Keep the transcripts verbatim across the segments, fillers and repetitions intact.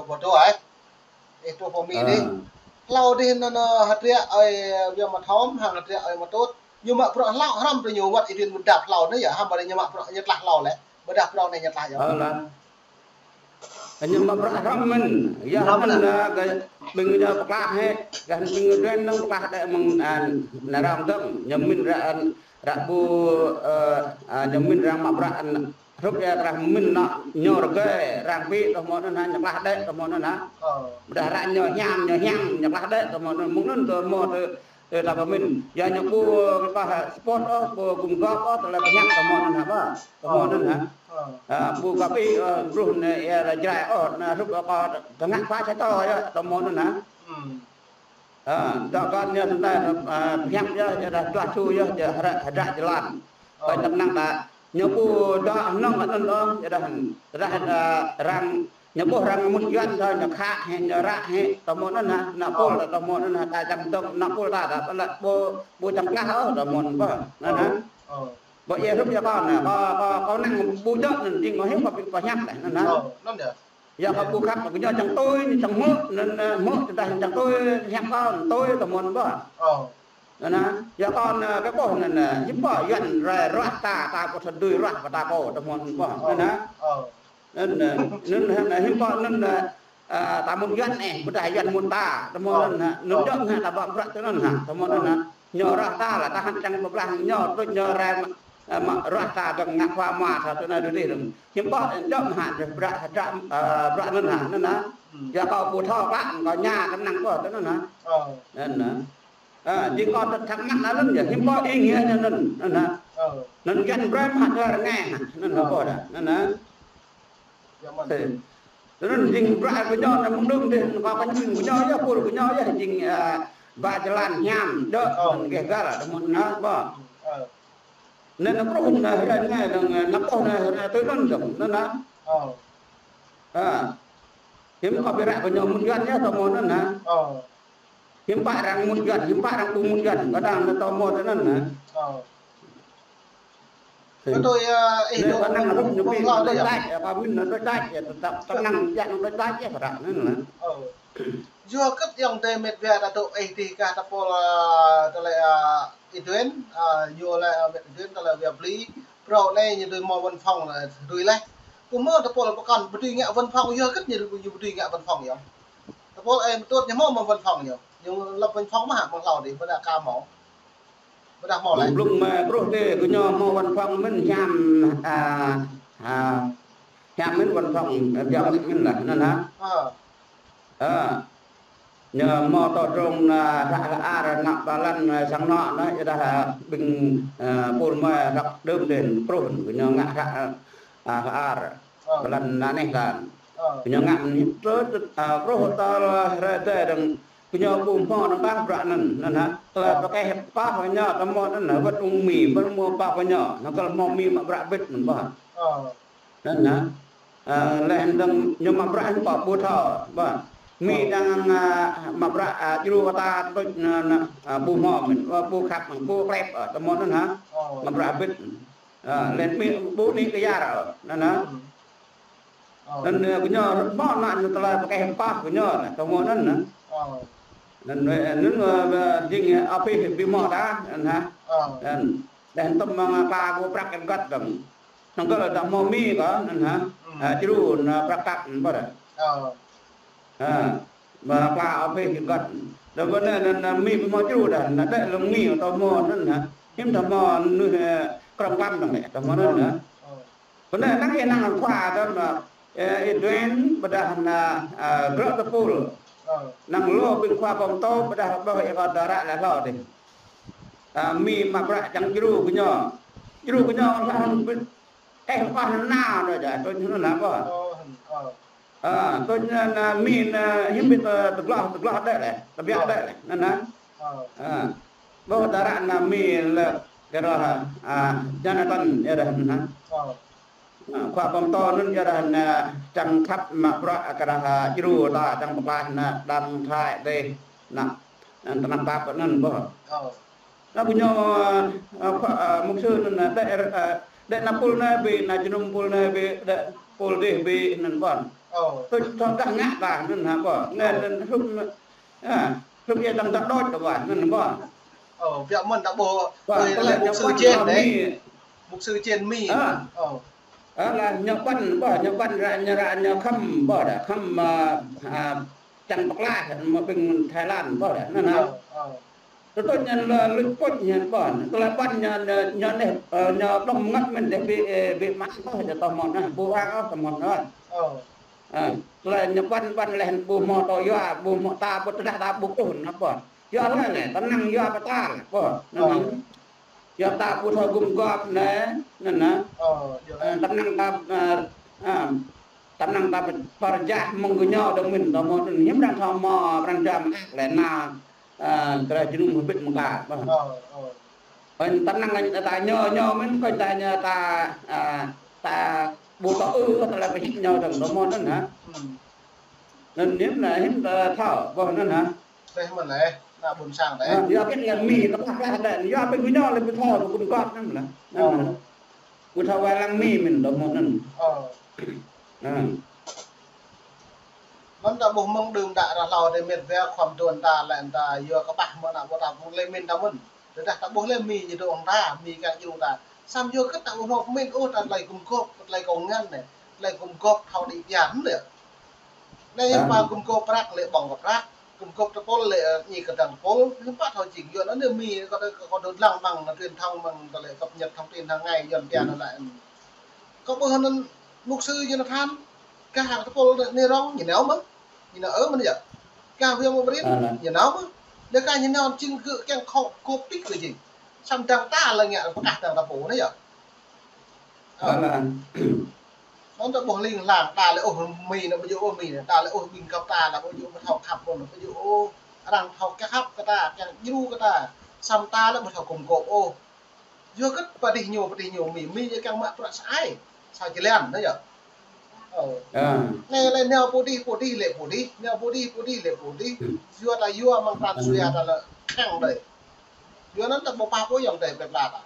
Pô tô ai. Ih, pô pô Mi dih. Hlâo dih nơ nơ hơdră ơi, biă mă thom, hăng hơdră ơi mă tôt. Ñu mă bruă hlâo hrăm tơ ñu wăt ih dih mơdap hlâo nơ yă, hăm ƀă dih ñu mă bruă ñu tlah hlâo lĕ. Ƀôdah bruă anai ñu tlah yă. Ơ lah. Ñu mă bruă hrăm mơ̆n. Yă hrăm mơ̆n. Nơ, kơ ƀing ñu pơklah hĕ, kơ ƀing ñu duen nơ̆ng pơklah đĕ mơ̆ng, a, nơ rong dơ̆ng. Ñu mĭn ră, ră ƀu, ơ, a, ñu mĭn ră mă bruă, a, hrup yă krah mĭn nă ñu rơgơi, ră ƀĭ, tơhmô nơ nă, ñu pơklah đĕ, tơhmô nơ nă. Ƀôdah ră ñu hiam, ñu hiam, ñu pơklah đĕ, tơhmô nơ, mơ̆ng nŭn tơhmô tơ, tơ ta pơmĭn. Yă ñu ƀu kơplah spot ôh, ƀu gum gop ôh, tơlơi pơhiăp tơhmô nơ nă, ƀă, tơhmô nơ nă. A, ƀu kơpih, ơ, bruh nơ, yă ră jrai ôh, nă hrup ôh kơ tơngă pha sa tô yă, tơhmô nơ nă. Ơ, dŏ kơ ñu tơntai, ơ, pơhiăp yă, yă dah tuah su yă, yă hơdră, hơdră jơlan. Ơ. Kơ tơnăng ta, ñu ƀu dŏ nŏng kơ anŭn ôh, yă dah, yă dah, ơ, răng, ñu ƀuh răng mŭt yuan thâo, ñu khă hĕ, ñu ră hĕ, tơhmô nơ nă, nă pul, tơhmô nơ nă, ta čang tơ̆ng, nă pul ta, ta, ta lĕ ƀu, ƀu čang plah ôh, tơhmô nơ ƀă, nă nă. Ơ. Ƀă yă hrup yă kơ nă, kơ, kơ, kơ năng ƀu dŏ nŭn, jing kơ hiư̆m kơ pơhiăp lĕ, nă nă. Ơ, nŭn yă. Yă kơ ƀu khăp, kơ ñu čang tui, ñu čang hmư̆, nŭn, ơ, hmư̆, tơdah ñu čang tui, hiăp kơ, tui, tơhmô nơ ƀă. Ơ. Nă nă, yă kơ nă, kơ ƀuh nă nă, hiư̆m pă yuan rai ruah ta, ta ƀu thâo dưi ruah pơ ta pô, tơhmô nơ ƀă. Nă nă. Nŭn, nŭn, nŭn, nŭn, hiư̆m pă nŭn, a, ta mŭt yuan ih, ƀôdah yuan mŭt ta, tơhmô nŭn, nŭn dŏ ngă ta ƀă bruă tơ nŭn, tơhmô nŭn, ñu ruah ta lah, ta hăng čang pơblah ñu, tui ñu rai mă, a, mă ruah ta dơ̆ng ngă khua ma ta tơ nŭn dih dơ̆ng. Hiư̆m pă dŏ mă hă, bruă hơdră, a, bruă nŭn hă, nŭn nă. Yă kơ ƀu thâo klă, kơ ñu kơnang kơ tơ nŭn hă. Nŭn nă. A, jing kơ tơ thắc mắc nă nŭn yă, hiư̆m pă ih ngă ñu nŭn, nŭn nă. Nŭn jăn brơi mă tơ rơngai hă, nŭn hă pô dah, nŭn nă. Tơ nŭn jing bruă kơ ñu nă mơ̆ng đưm dih, kơ kơ jing kơ ñu yă, pul kơ ñu yă, jing, a, ba jơlan hiam, dŏ, nŭn geh găl, tơhmô nơ ƀă. Nŭn nă pruh nă hrơi anai dơ̆ng, nă pruh nă hrơi tơ nŭn dơ̆ng, nŭn nă. A. Hiư̆m kơ ƀu ră kơ ñu mŭt yuan yă, tơhmô nŭn nă. Hiư̆m pă răng mŭt yuan, hiư̆m pă răng ƀu mŭt yuan, kơdang nă tơhmô tơ nŭn nă. Kơ tui, ơ, ih nă dŏ kơnang hrup ñu ƀing hlâo nă dih yă. Đôč đač, yă, kơ mĭn nă đôč đač, yă, tơtăp kơnang yă nă đôč đač, yă, kơ ră nŭn nă. Yua hơget yŏng tơ met wa ta dŏ ih dih kah ta pôl, ơ, tơlơi, ơ, Ih Duen, a, ñu lĕ, a, met Ih Duen, tơlơi wa bli, phrâo anai ñu dưi hmâo văn phòng lĕ, dưi leh. Kơ hmâo ta pôl pơkŏn, ƀu dưi ngă văn phòng, yua hơget ñu, ñu ƀu dưi ngă văn phòng yơh. Ta pôl ơi mơtŭt ñu hmâo mơ̆ng văn phòng ñu. Ñu lăp văn phòng mơ̆ hă, mơ̆ng hlâo dih, ƀôdah aka hmâo. Ƀôdah hmâo leh. Blung mă pruh dih, kơ ñu hmâo văn phòng mơ̆n hiam, a, a, hiam mơ̆n văn phòng, a, biă mă mơ̆n lah, nŭn hă. Ơ. Ñu hmâo tŏ drông nă hră hla ar nă ba lăn nă sang nŏ nă, yua dah ƀing, ơ, pul mă hră đưm dih pruh, kơ ñu ngă hră, a, hla ar. Ba lăn nă neh lan. Kơ ñu ngă mơ̆n tơ, a, pruh tơl hrơi dih dơ̆ng, kơ ñu ƀu hmâo nă ƀah bruă nŭn, nŭn hă. Tơlơi pơkeh pah kơ ñu, tơhmô nŭn hă, wơ̆t ung Mi, wơ̆t hmâo pah kơ ñu, nă kơ hmâo Mi mă bruă bĭt nŭn ƀă. Nŭn nă. Ơ, leh dơ̆ng ñu mă bruă hơmâo ƀu thâo, ƀă. Mi đang, a, mă bruă, a, djru kơ ta tơtuč nă, nă, a, ƀu hmâo mơ̆n, a, ƀu khăp mơ̆n, ƀu klep, a, tơhmô nŭn hă. Mă bruă bĭt. A, leh Mi ƀu ni kơ yar, a, nŭn hă. Nŭn, a, kơ ñu hmâo nă ñu tơlơi pơkeh pah kơ ñu nă, tơhmô nŭn nă. Nŭn, a, nŭn, a, jing, a, abih ƀu hmâo ta, nŭn hă. Nŭn. Leh tơm mơ̆ng, a, ta kơ prăk kơ găt dơ̆ng. Nă kơ lĕ dah hmâo Mi kơ, nŭn hă. A, djru nă prăk kăk, nŭn ƀă. A, mă pla abih kơ găt. Dah ƀă nă, nă, nă Mi ƀu hmâo djru dah, nă dêh lŏm Mi tơhmô nŭn hă. Hiư̆m tơhmô nŭn, a, krong kam dơ̆ng lĕ, tơhmô nŭn hă. Ƀă nă, năng yơh năng khua tơm, a, Ih Duen, ƀôdah nă, a, grŏ tơpul. Năng lu ƀing khua pơtô, ƀôdah ƀôh yă kơ dơră lĕ hlâo dih. A, Mi mă bruă čang djru kơ ñu. Djru kơ ñu lah hăng bĭt. Ơ, pah nao đôč đač, tơl ñu nao ƀă. A, tơl ñu nă Mi nă hiư̆m bĭt tơ, tơgloh, tơgloh đĕ lĕ, tơbiă đĕ lĕ, nŭn nă. A. Ƀôh dơră nă Mi lĕ kơ rŏh, a, Jonathan, yua dah nŭn nă. A, khua pơtô nŭn yua dah nă čang khăp mă bruă kơ rŏh, a, djru ta čang pơklah nă đang thai dêh nă, nă tơnap tap nŭn ƀă. Nă kơ ñu, a, khua, a, mục sư nŭn nă, dêh, a, dêh nă pul nă ƀi, nă jơnum pul nă ƀi, dêh pul dih ƀi nŭn ƀă. Ơ. Tui thâo dah ngă ta anŭn hă ƀôh. Anŭn, anŭn hrup, a, hrup ia dang ta đôč ta ƀôh, anŭn ƀôh. Ơ, biă mơ̆n ta ƀôh, ƀôh, tui tơlơi mục sư Jên đĕ. Mục sư Jên Mi. Ơ. Ơ. Ơ, lah ñu ƀăn ƀôh, ñu ƀăn ră, ñu ră, ñu khăm ƀôh đa, khăm, a, a, čang pơklah, mă ƀing Thái Lan ƀôh đa, anŭn hă. Ơ, ơ. Tơdơi ñu lĕ luč puč ñu ƀăn. Tơlơi ƀăn ñu, ñu, ñu neh, ơ, ñu blŏng mơngăt mơ̆n dêh ƀu, ơ, ƀu mă ôh, ñu tơmon anŭn, ƀu wang ôh tơmon anŭn. Ơ. Ơ, tơlơi ñu ƀăn, ƀăn leh ƀu hmâo tơlơi yua, ƀu hmâo ta, ƀu tơdah ta ƀu kơkuh anŭn ƀăn. Yua leh leh, tơnăng yua pơtă leh, ƀăn. Anŭn, anŭn. Yua ta ƀu thâo gum gop anai, anŭn, anŭn. Ơ, yua. Ơ, tơnăng ta, ơ, ơ, tơnăng ta pơrơjah mơ̆ng gơñu dơ̆ng mơ̆n, tơmon anŭn, hiư̆m arăng thâo hmâo, arăng jăm ăt leh anŭn. A, tơlơi jơnum hơbĭt mơ̆ng ta. Ơ, ơ. Ơ, tơnăng ta ñu, ñu mơ̆n, kơ ta ñu ta, a, ta ƀu thâo ư, tơlơi pơhĭ ñu dơ̆ng tơmon anŭn hă. Anŭn hiư̆m anai, hiư̆m ta thâo, ƀôh anŭn hă. Tơlơi mơ̆n lĕ, ană ƀôn sang đĕ. A, yua kơ lĕ Mi, ta pơklah đĕ, yua kơ gơñu lĕ ƀu thâo, ƀu gum gop anŭn lĕ. Ơ. Anŭn. Ƀu thâo wai lăng Mi mơ̆n tơmon anŭn. Ơ. Anŭn. Anŭn ta ƀuh mơ̆ng đưm đă ră hlâo đĕ met wa khua mơduôn ta lĕ ta yua kơƀah mơ̆ng ană ƀôn ta ƀu lĕ mĭn ta mơ̆n. Tơdah ta ƀuh lĕ Mi ñu dŏ hăng ta, Mi kiăng djru ta. Samơ̆ yua kơ ta ƀu hnŏk mĭn ôh ta tơlơi gum gop, tơlơi kông ngăn anai. Tơlơi gum gop thâo đĭ biă anŭn lĕ. Anai hiư̆m pă gum gop prăk lĕ ƀơ̆ng kơ prăk. Gum gop tơpul lĕ, ơ, ñi kơdang tơpul. Hiư̆m pă thâo jing yua anŭn Mi kơ, kơ, kơ dŏ lăng mơ̆ng truyền thông mơ̆ng tơlơi cập nhật thông tin hàng ngày Yuan pia anŭn lĕ. Kơ ƀuh anŭn mục sư Jonathan, kah hăng tơpul anai rong, ñu nao mơ̆n. Ñu nao ơ mơ̆n yơh. Kah William Mobrin, ñu nao mơ̆n. Lĕ kah ñu nao jing gơ̆ kiăng khŏk kôp tik kơ jing. Samơ̆ dang ta lĕ ngă pơkah dang ta pô anai yơh. Ơ. Anŭn ta ƀuh ling lang, ta lĕ ôh Mi anŭn ƀu djơ̆ ôh Mi anŭn, ta lĕ ôh ƀing găp ta lĕ ƀu djơ̆ ƀu thâo khăp ôh, ƀu djơ̆ ôh arăng thâo kơ khăp kơ ta, kiăng djru kơ ta. Samơ̆ ta lĕ ƀu thâo gum gop ôh. Yua kơ pơdih ñu, pơdih ñu Mi, Mi ñu kiăng mă bruă sa ai, sa jơlan, anŭn yơh. Ơ. Anai lĕ nao pô dih, pô dih lĕ pô dih, nao pô dih, pô dih lĕ pô dih. Yua ta yua mơ̆ng pran sua ta lĕ khăng đơi. Yua anŭn ta ƀu pap ôh ayŏng adơi plơi pla ta.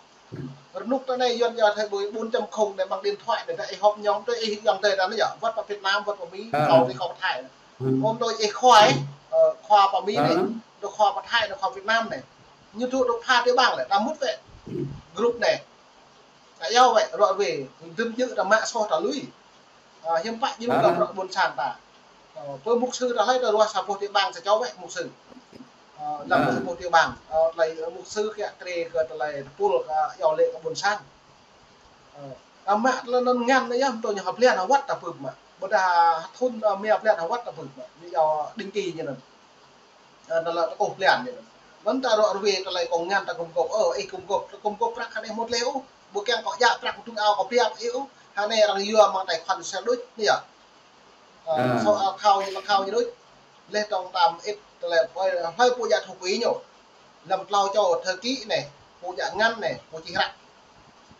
Rơnŭk ta anai Yuan yua thai ƀuôn, ƀôn čăm không anai mơ̆ng điện thoại anai ta ih họp nhóm ta ih ayŏng adơi ta anŭn yơh. Wơ̆t pơ Việt Nam, wơ̆t pơ Mi, thâo ti kơ pơ Thái. Ôn đôi ih khua, ơ, khua pơ Mi anai, đôi khua pơ Thái, đôi khua Việt Nam anai. Ñu dŏ, dŏ pha tiểu bang lĕ, ta mŭt wĕ group anai. Ta iâu wĕ, ruă ruê, dŭm djơ̆ ta mă soh ta lui. Ơ, hiư̆m pă djru ta bruă ƀôn sang ta. Ơ, pơ mục sư ta hlơi ta ruah sa boh tiểu bang sa čô wĕ mục sư. Ơ, lăm sa boh tiểu bang. Ơ, tơlơi, ơ, mục sư kiăng trê kơ tơlơi tơpul kơ iâu lĕ kơ ƀôn sang. Ơ, ta mă tơlơi anŭn ngăn anai yơh, mơ̆ tui ñu hơblan hơwăt ta pơm mă. Ƀôdah thŭn, ơ, mia blan hơwăt ta pơm mă. Ñu iâu định kỳ ñu anŭn. Ơ, anŭn lĕ ta ôh blan ñu anŭn. Anŭn ta ruă ruê tơlơi kông ngăn ta gum gop, ơ, ih gum gop, ta gum gop prăk hơnai mŭt lĕ ôh. Ƀu kiăng kơ djă prăk tŭng ao kơ biă ih ôh. Hơnai arăng yua mơ̆ng tài khoản sel đôč, anai yơh. Ơ, khâu, ơ, khâu ñu, khâu ñu đôč. Leh tong tam ĭt tơlơi, ơ, hlơi pô djă thư ký ñu. Lăm tlâo čô thư ký anai, pô djă ngăn anai, pô čih hră.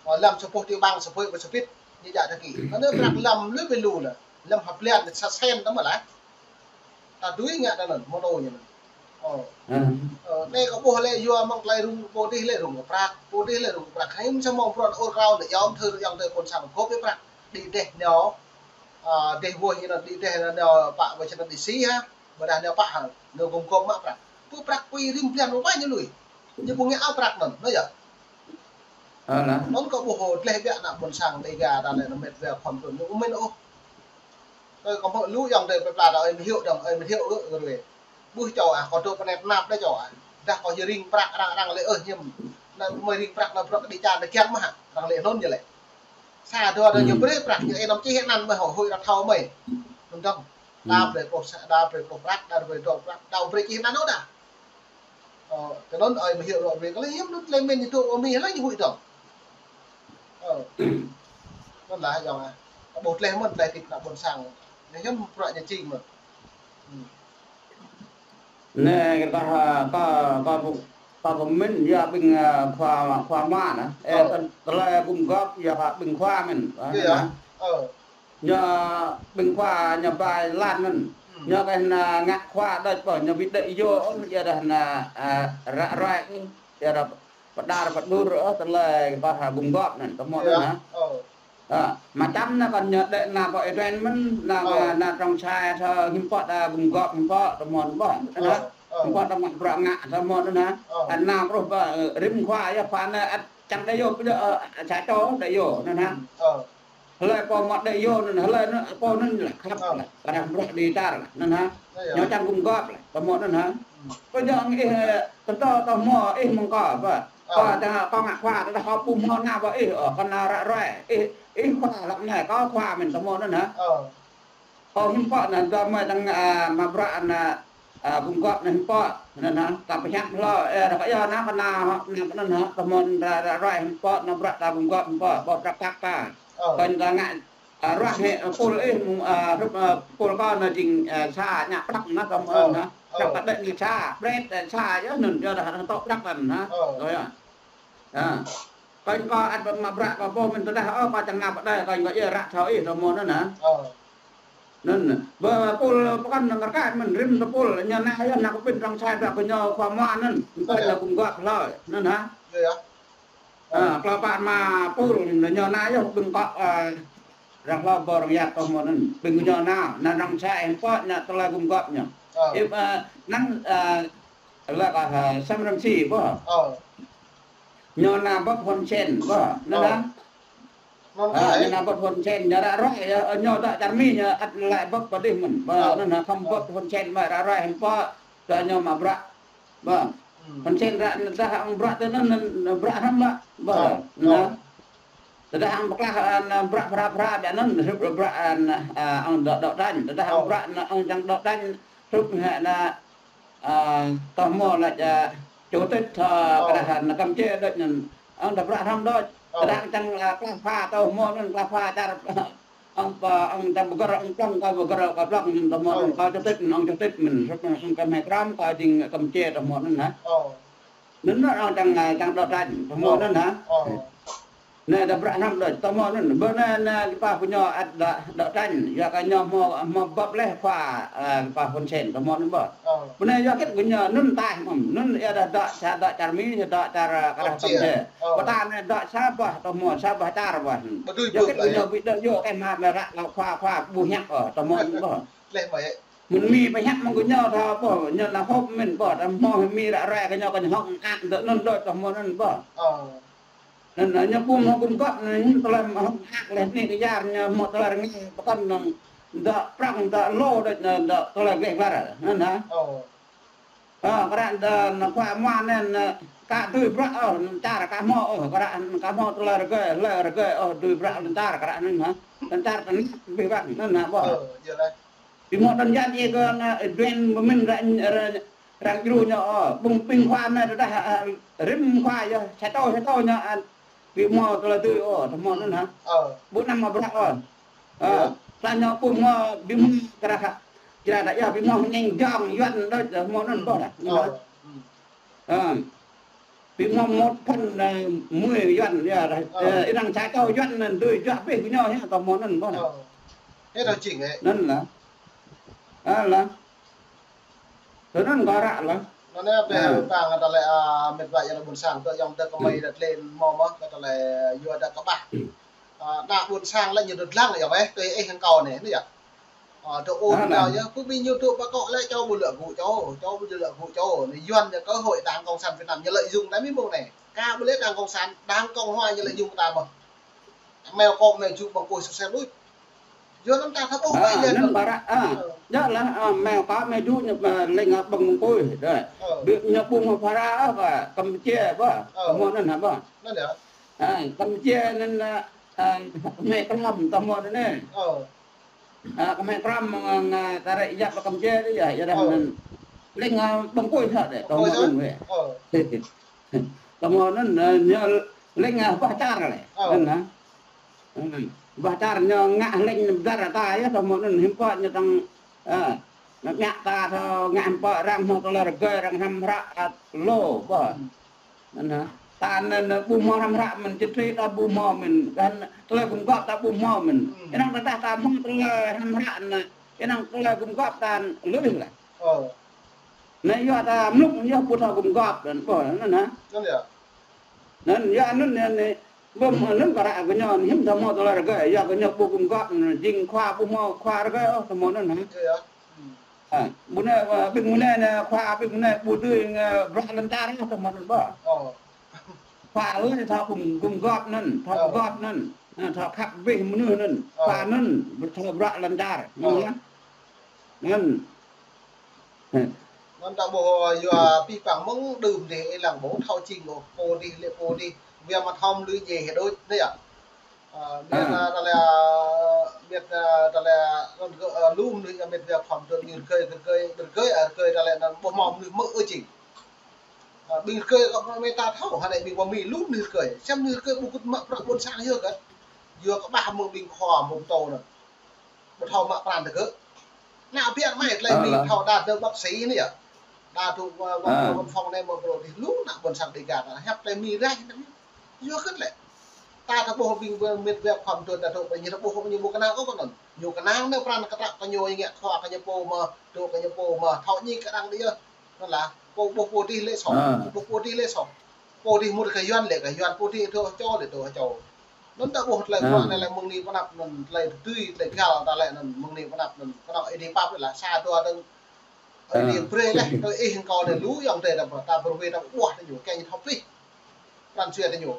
Ơ, lăm sa boh tiểu bang, sa boh, sa bit, ñu djă thư ký. Anŭn prăk lăm lui ƀu lu lĕ. Lăm hơblan sa sen ta mơ̆ lah. Ta dưi ngă ta anŭn, mơ̆ tui ñu anŭn. Ơ. Ơ, anai kơ ƀuh lĕ yua mơ̆ng tơlơi rŭng pô dih lĕ rŭng kơ prăk, pô dih lĕ rŭng kơ prăk. Hiư̆m samơ̆ bruă ur krao anai yom thơ yom thơ ƀôn sang gop ƀĕ prăk. Đĭ dêh ñu, ơ, dêh wơh ñu anŭn đĭ dêh ñu pă wơh čơnăt đĭ si hă. Ƀôdah ñu pă hă, ñu gum gop mă prăk. Pơ prăk pui rĭm blan ƀu ƀai ñu lui. Ñu ƀu ngă ao prăk anŭn, anŭn yơh. Ơ, anŭn. Anŭn kơ ƀuh hlơi dleh biă ană ƀôn sang Dêga ta lĕ anŭn met wa khua mơduôn ñu ƀu mĭn ôh. Tui kơ mơ̆ lu ayŏng adơi plơi pla ta ơi mơhiu dơ̆ng, ơi mơhiu ơ, ơ, ruê. Ƀuh čô ah, kơ dŏ pơ anai pơnap đơi čô ah. Dah kơ jơring prăk arăng, arăng lĕ ơ hiư̆m. Anŭn mơi ring prăk anŭn bruă kơ đĭ čan đơi kiăng mơ̆ hă, arăng lĕ anŭn ñu lĕ. Sa dua dua ñu brơi prăk ñu ê năm čih anăn mơi hŏ huĭ ră thâo mơi. Anŭn dơ̆ng. Đa brơi pô sa, đa brơi pô prăk, đa brơi dŏ prăk, đa brơi čih anăn ôh đa. Ơ, kơ anŭn ơi mơhiu ruă brơi kơ lĕ hiư̆m anŭn tơlơi mĭn ñu tŭ ơ Mi hlơi ñu huĭ dơ̆ng. Ơ. Anŭn lah ayŏng ah. Ƀu tơlơi mơ̆n tơlơi tĭp ană ƀôn sang. Anai hiư̆m bruă ñu jing mơ̆n. Anai kơ ta, ta, ta pơmĭn yua ƀing, ơ, khua, khua mă anŭn. Ơ, tơlơi gum gop yua ƀing khua mơ̆n. Ơ. Ñu ƀing khua ñu bai lan anŭn. Ñu kơ anŭn ngă khua đôč ƀôh, ñu ƀu đĭ yua ôh, yua dah anŭn, ơ, ră ruai, yua dah pơđar pơđur, ơ, tơlơi kơ ta gum gop anŭn, tơmon anŭn. Ơ. Ơ, mă čăm anai kơ ñu đĕ anai pơ Eden mơ̆n, anai, ơ, anai trong sai thơ himpŏt, ơ, gum gŏp himpŏt tơmon ƀơ̆. Anŭn hă? Ơ, ơ. Himpŏt tơmon bruă ngă tơmon anŭn hă? Ơ. Anŭn truh pơ, ơ, rĭm khua yơh, khua anai ăt čang đĕ yơh, pơjơ̆, ơ, sa čô đĕ yơh, anŭn hă? Ơ. Hlơi pô mă đĕ yơh anŭn, hlơi anŭn, pô anŭn lah, khăp lah. Ơ. Kơ anŭn bruă đi tar lah, anŭn hă? Ơ, yơh. Ñu čang gum gŏp lah, tơmon anŭn hă? Ơ. Pơjơ̆ ih, ơ, tơtô tơmon ih mơ̆ng kâo, ƀơ̆. Ơ. Kâo čang kâo ngă khua, tơdah kâo ƀu hmâo nao ƀơ̆ ih, ơ, kâo nao ră ruai. Ih, ih khua lah anai, kâo khua mơ̆n tơmon anŭn hă? Ơ. Kâo himpŏt anŭn, dua mơi tơ̆ng, ơ, mă bruă anŭn, ơ, gum gŏp anŭn himpŏt, anŭn hă, kâo pơhiăp hlâo, ơ, ră kâo yơh anŭn kâo nao, anŭn hă, tơmon ră, ră ruai himpŏt, anŭn bruă ta gum gŏp himpŏt, ƀơ̆ prăk kăk ta. Ơ. Kâo anŭn kâo ngă, ơ, ruah hĭ, ơ, pul ih, mơ̆ng, ơ, hrup, ơ, pul kâo anŭn jing, ơ, sa, ngă prăk anŭn, tơmon anŭn hă. Ơ. Prăk ta đĕ anŭn sa, brĕt, ơ, sa, yơh anŭn, yơh dah, anŭn tŏ prăk anŭn hă. Ơ. Ơ, yơh. Hă. Kâo anŭn kâo ăt mă bruă kâo pô mơ̆n tơdah, ơ, kâo čang nao pơ đơi, kâo anŭn kâo yơh ră thâo ih tơmon anŭn hă. Ơ. Anŭn, ƀơ̆ pul pơkŏn anŭn rơkơi mơ̆n rĭm tơpul, ñu nao yơh nao kơ ƀing trong sai bruă kơ ñu khua mua anŭn, kâo anŭn gum gŏp hlâo, anŭn hă. Yơh, yơh. Ơ, klâo pă rơma pul, ñu nao yơh ƀing kŏ, ơ, ră hlâo ƀơ̆ rơngiă tơmon anŭn, ƀing ñu nao, nao trong sai himpŏt, nao tơlơi gum gŏp ñu. Ơ. Ih, ơ, anŭn, ơ, lăi kơ, ơ, Sam Rainsy ƀơ̆. Ơ. Ñu nao bưp Hun Sen ƀơ̆, anŭn hă. Ơ, ñu nao bưp Hun Sen, ñu ră ruai, ơ, ñu dŏ čar Mi, ñu ăt lăi bưp pơ dih mơ̆n. Ƀơ̆, anŭn hă, khŏm bưp Hun Sen ƀơ̆ ră ruai himpŏt, dŏ ñu mă bruă. Ƀơ̆. Hun Sen ră, tơdah ong bruă tui anŭn, anŭn bruă hrŏm ƀơ̆. Ƀơ̆, anŭn hă. Tơdah ong pơklah, ơ, bruă phara phara biă anŭn, hrup bruă, ơ, ong dŏ, dŏ tañ. Tơdah ong bruă, ong čang dŏ tañ, hrup hĕ anŭn, ơ, tơmon laĭ, ơ, chủ tịch, ơ, kơ dah anŭn Campuchia đôč anŭn, ong dŏ bruă hrŏm đôč. Tơdah ong čang, ơ, klah pha tơmon anŭn, klah pha čar, ong pơ, ong čang pơgơ̆r, ong plŏng, kâo pơgơ̆r, kâo plŏng, tơmon anŭn, kâo chủ tịch, ong chủ tịch mơ̆n, hrup anŭn, ong kơ mĕ krăm, kâo jing Campuchia tơmon anŭn hă. Anŭn, anŭn ong čang, ơ, čang dŏ tañ, tơmon anŭn hă. Anai dŏ bruă hrŏm đôč, tơmon anŭn. Ƀơ̆ anai, anai, kơ pă kơ ñu ăt dŏ, dŏ tañ. Yua kơ ñu hmâo, hmâo bưp laih khua, ơ, kơ pă Hun Sen, tơmon anŭn ƀơ̆. Ƀơ̆ anai yua hơget kơ ñu anŭn taih mơ̆n. Anŭn yua dah dŏ sa dŏ čar Mi, dŏ čar, ơ, kơ dah Campuchia. Ƀơ̆ ta anai dŏ sa boh, tơmon sa boh čar ƀơ̆. Yua hơget kơ ñu ƀu dŏ yơh kơ mă mă ră kơ khua, khua ƀu hiăp, ơ, tơmon anŭn ƀơ̆. Mơ̆n Mi pơhiăp mơ̆ng kơ ñu thâo ƀơ̆, ñu nao hŏk mơ̆n ƀơ̆, ta hmâo Mi ră ruai kơ ñu kơ ñu hŏk ngă dŏ anŭn đôč tơmon anŭn ƀơ̆. Anŭn, anŭn ñu ƀu hmâo gum gŏp, anŭn ñu tơlơi hŏk ngă leh anai kơ yar ñu hmâo tơlơi rơngai pơkŏn anŭn dŏ prŏng dŏ lu đôč anŭn dŏ tơlơi gleh glar. Anŭn hă. Ơ, kơ ră anŭn khua mua anŭn, anŭn ka dưi bruă ôh, anŭn čar ka hmâo ôh, kơ ră anŭn ka hmâo tơlơi rơgơi, hlơi rơgơi ôh, dưi bruă lŏn čar kơ ră anŭn hă. Lŏn čar tơnap abih bang, anŭn hă ƀơ̆. Ơ, yơh lah. Ƀu hmâo đơn giản ih kơ anŭn, ơ, duen pơmĭn ră, ră, ră djru ñu, ơ, ƀing, ƀing khua anai tơdah, ơ, rĭm khua yơh, sa čô, sa čô ñu, ơ, ƀu hmâo tơlơi dưi, ơ, tơmon anŭn hă. Ơ. Ƀu năm mă bruă, ơ. Ơ, sa ñu ƀu hmâo, ƀu hmâo kơ ră hă. Kơ ră dah yơh, ƀu hmâo ñeng jong yuan đôč, tơmon anŭn ƀơ̆ dah. Ơ. Ơ. Ƀu hmâo một phần, ơ, mười yuan, yơh dah. Ơ. Ơ, ih năng sa čô yuan anŭn dưi juă abih kơ ñu yơh, tơmon anŭn ƀơ̆ dah. Ơ. Yơh dah jing, ơ. Anŭn lah. Ơ lah. Tui anŭn kơ ră lah. Anŭn anai ƀing ƀing ta lĕ, ơ, mĕt wa yơh ƀôn sang, tơ yŏng tơ kơmơi đa tlĕ mơ̆ mơ̆, kơ ta lĕ yua dah kơƀah. Ơ, ană ƀôn sang lĕ ñu dŏ dlăng yơh, ơ, tui ih hăng kâo anai, anai yơh. Ơ, dŏ ôn nao yơh, ƀu ƀing ñu dŏ pơ akŏ lĕ čô ƀu lĕ gŭ čô, čô ƀu lĕ gŭ čô, anai yuan ñu cơ hội Đảng Cộng sản Việt Nam ñu lợi dụng ta mơ̆n ƀơ̆ anai. Kâo ƀu lĕ Đảng Cộng sản, Đảng Cộng Hòa ñu lợi dụng ta mơ̆n. Meo kŏ meo ju ƀơ̆ng kuih sukses đôč. Yua anŭn ta thâo ƀuh ƀai lĕ anŭn. Ơ, anŭn ƀơ̆ dah, ơ, yua lah, ơ, meo kŏ meo ju ñu, ơ, lĕ ngă ƀơ̆ng kuih. Ơ. Ƀu ñu ƀu hmâo phara, ơ, kơ Campuchia ƀơ̆. Ơ. Tơmon anŭn hă ƀơ̆. Anŭn yơh. Ơ, Campuchia anŭn, ơ, ơ, mĕ krăm tơmon anŭn. Ơ. Ơ, kơ mĕ krăm mơ̆ng, ơ, ta ră yap kơ Campuchia yơh, yua dah anŭn. Lĕ ngă ƀơ̆ng kuih hă đĕ, tơmon anŭn wĕ. Ơ. Tơmon anŭn, ơ, ñu lĕ ngă bah čar lĕ. Ơ. Anŭn hă. Ơ, bah čar ñu ngă lĕ ñu dar ta yơh, tơmon anŭn himpŏ ñu tơ̆ng, ơ, ngă ta thâo ngă himpŏ arăng hmâo tơlơi rơgơi arăng hrăm hră ăt lu ƀơ̆. Anŭn hă. Ta anŭn ƀu hmâo hrăm hră mơ̆n, čih tri ta ƀu hmâo mơ̆n, kơ tơlơi gum gŏp ta ƀu hmâo mơ̆n. Ih năng tơdah ta hmâo tơlơi hrăm hră anŭn, ih năng tơlơi gum gŏp ta lui lah. Ơ. Anai yua ta mlŭk yơh ƀu thâo gum gŏp anŭn ƀơ̆ anŭn hă. Anŭn yơh. Anŭn yua anŭn anai, anai, Bơ mơ̆ anŭn kơ ră kơ ñu hiư̆m tơmơ̆ tơlơi rơgơi, yua kơ ñu ƀu gum gŏp, jing khua ƀu hmâo khua rơgơi ôh, tơmơ̆ anŭn hă. Ơ, ƀu anai, ơ, ƀing mơnai anai, khua ƀing mơnai ƀu dưi, ơ, bruă lŏn čar ôh, tơmơ̆ anŭn ƀă. Khua ơi, thâo gum, gum gŏp anŭn, thâo gum gŏp anŭn, ơ, thâo khăp abih mơnuih anŭn, khua anŭn, thâo bruă lŏn čar. Anŭn. Anŭn ta ƀuh yua pih păng mơ̆ng đưm dih ih lăng ƀu thâo čing ôh, pô dih lĕ pô dih, wia mă thom lui djai hĭ đôč, anai yơh. Ơ, miet, ơ, ta lĕ, miet, ơ, ta lĕ, anŭn gơ̆, ơ, lu mơnuih yơh miet wia khom tơl ñu rơgơi, rơgơi, rơgơi, ơ, rơgơi ta lĕ anŭn ƀu hmâo mơnuih mơ̆ ôh čing. Ơ, ƀing rơgơi kơ mơ̆ ta thâo, hă anai ƀing ƀơ Mi lu mơnuih rơgơi. Sem mơnuih rơgơi ƀu kơ̆t mă bruă ƀôn sang yơh kơ. Yua kơ ƀah mơ̆ng ƀing khua mơ̆ng pơtô anŭn. Ƀu thâo mă pran tơ gơ̆. Ană biă mă tơlơi Mi thâo đa tơ bác sĩ anai yơh. Đa tŭ, ơ, văn phòng anai mơ̆ pơrô dih lu ană ƀôn sang Dêga ta hiăp tơlơi Mi rai anŭn. Yua kơ lĕ. Ta ta ƀuh ƀing miet wia khom tơl ta tŭ ƀing ñu ta ƀuh ñu ƀu kơnang ôh kơ anŭn. Ñu kơnang anai pran kơtrăk kơ ñu ngă khua kơ ñu pô mơ̆, tŭ kơ ñu pô mơ̆, thâo ñi kơ arăng dih yơh. Anŭn lah, pô ƀuh pô dih lĕ soh, ƀuh pô dih lĕ soh. Pô dih mŭt kơ Yuan lĕ kơ Yuan, pô dih tŭ hơčâo lĕ tŭ hơčâo. Anŭn ta ƀuh tơlơi bruă anai lĕ mơ̆ng anai pơanăp anŭn tơlơi tui tơlơi găl ta lĕ anŭn mơ̆ng anai pơanăp anŭn pơanăp ih dih pap lĕ lah sa dua dơ̆ng. Ih dih brơi lĕ tơ ih hăng kâo anai lu ayŏng adơi ta ƀuh ta brơi ta ƀuh ta ñu kiăng thâo pih. Pran jua ta ñu.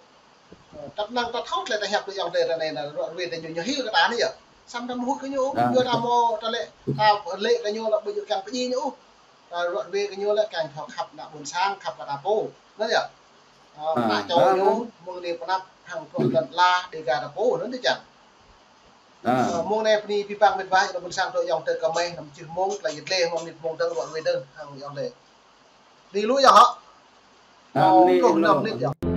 Ơ, tơnăng ta thâo tơlơi ta hiăp kơ ayŏng adơi ta anai anŭn ruă ruai ta ñu ñu hil kơ ta anai yơh. Samơ̆ ta mơhut kơ ñu, yua ta mơ̆ ta lĕ ta lĕ kơ ñu lĕ ƀu djơ̆ kiăng pơdjai ñu. Ta ruă ruai kơ ñu lĕ kiăng thâo khăp ană ƀôn sang, khăp kơ ta pô. Anŭn yơh. Ơ, ană čô ñu mơ̆ng anai pơanăp hăng bruă lŏn ala Dêga ta pô, anŭn dih čang. Ơ, mơ̆ng anai bơni pih păng met wa ană ƀôn sang tơ ayŏng adơi kơmơi, anăm čih mơ̆ng, tơlơi yơh lĕ mơ̆ng anai mơ̆ng dơ̆ng ruă ruai dơ̆ng hăng ayŏng adơi. Bơni lu yơh hă. Mơ̆ng pluh năm mơnit yơh.